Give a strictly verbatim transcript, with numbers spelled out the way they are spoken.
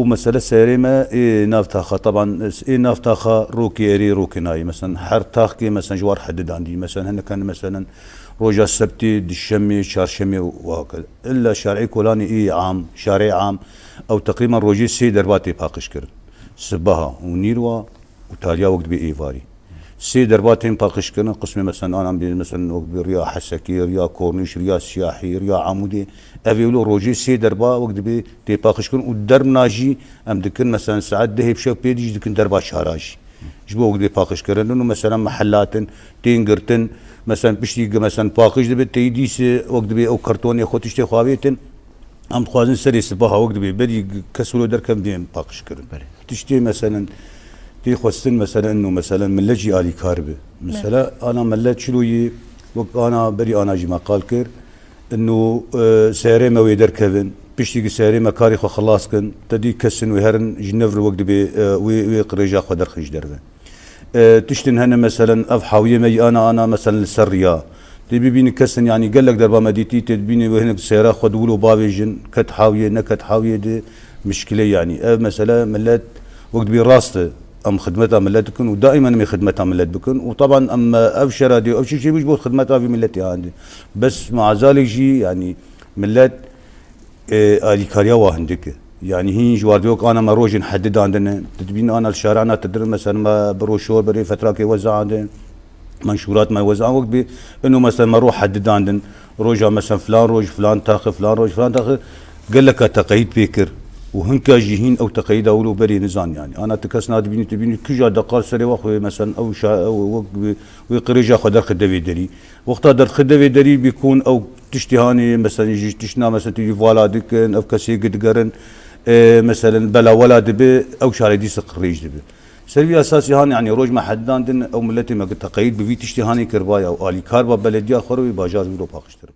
Û mesele serê me ê nav taxa, teban ê nav taxa rokê erê rokê nayê. Meselen her taxkê meselen ji war hedidandî. Meselen hinek hene meselen roja sebtê, dişemê, çarşemê û wake. Illa şarê kolanê ê am, şarê am, ew teqrîban rojê sê derba tê paqij kirin. Sibaha û nîrwa û taliya wek dibê êvarî. Sê derba tên paqijkirin, qismê meselen anan bê meselen wek bi riya Hesekê, riya Kornîş, riya Siyahî, riya Amûdê. Ev ê wilo rojê sê derba wek dibê tê paqijkirin û dermna jî em dikin meselen saet dehê bi şev pê dî jî dikin derba şara jî. Ji bo wek dibê paqijkirin û meselen mehellatin tên girtin, meselen piştî gi meselen paqij dibe teyî dîse wek dibê ew kartonê xwe tiştê xwe avêtin. Em dixwazin serê sibaha wek dibê berî kes wilo derkevin bê paqijkirin. Belê. Tiştê meselen tê xwestin meselen û meselen millet jî alîkar be. Mesela ana millet çilo yê wek ana berî ana jî me qal kir. Ino, e, serê me wê derkevin. Piştî ki serê me karê xwe xilas kin. Te dî kesin wê herin ji nev re wek dibê, e, wê, wê qirêja xwe derxin ji derve. E, tiştin hene meselen ev hawiyê me yî ana ana meselen li ser riya. Tê bibîni kesin yanî gelek derba me dîtî tê dibînî wê hinek seyra xwe di wilo bavêjin ket hawiyê ne ket hawiyê di mişkile yanî. Ev mesele millet wek dibî rast e. Em xidmeta millet dikin û daîmen em ê xidmeta millet bikin û teban em, e, ev şera dê ev çi şey ji bo xidmeta vî milletê handi. Bes maazalek jî yanî millet e, alîkariya wa hindik e. Yanî hîn ji war wek ana me rojên hedi dandine. Tu dibîn ana li şarana tu dirin, mesela me bi roşor berê fetrakê we zaandin. Menşûrat me we zan wek bi ino mesela me ro hedi dandin. Roja mesela filan roj, filan taxi, filan roj, filan taxi geleka teqeyîd pê kir. Û hinka jî hîn ew teqeyîda wilo berê nizan yanî. Ana tu kes nadibînî, tu bînî kija deqal serê we xwe mesela ew şa-, ew wek bi wê qirêja xwe derxi devê derî. Wexta derxi devê derî bî kun ew tiştî hanê, mesela ji tiştna mesela tu yî vala dikin, ev kesê gi digerin, e, mesela bela wela dibi, ew şarê dîsa qirêj dibi. Ser vî esasî han, yanî roj me heddan din, ew miletê me gi teqeyîd bi vî tiştî hanê kirba ya û alîkar ba belediya xwe re wî bajar ji wilo paqijtir.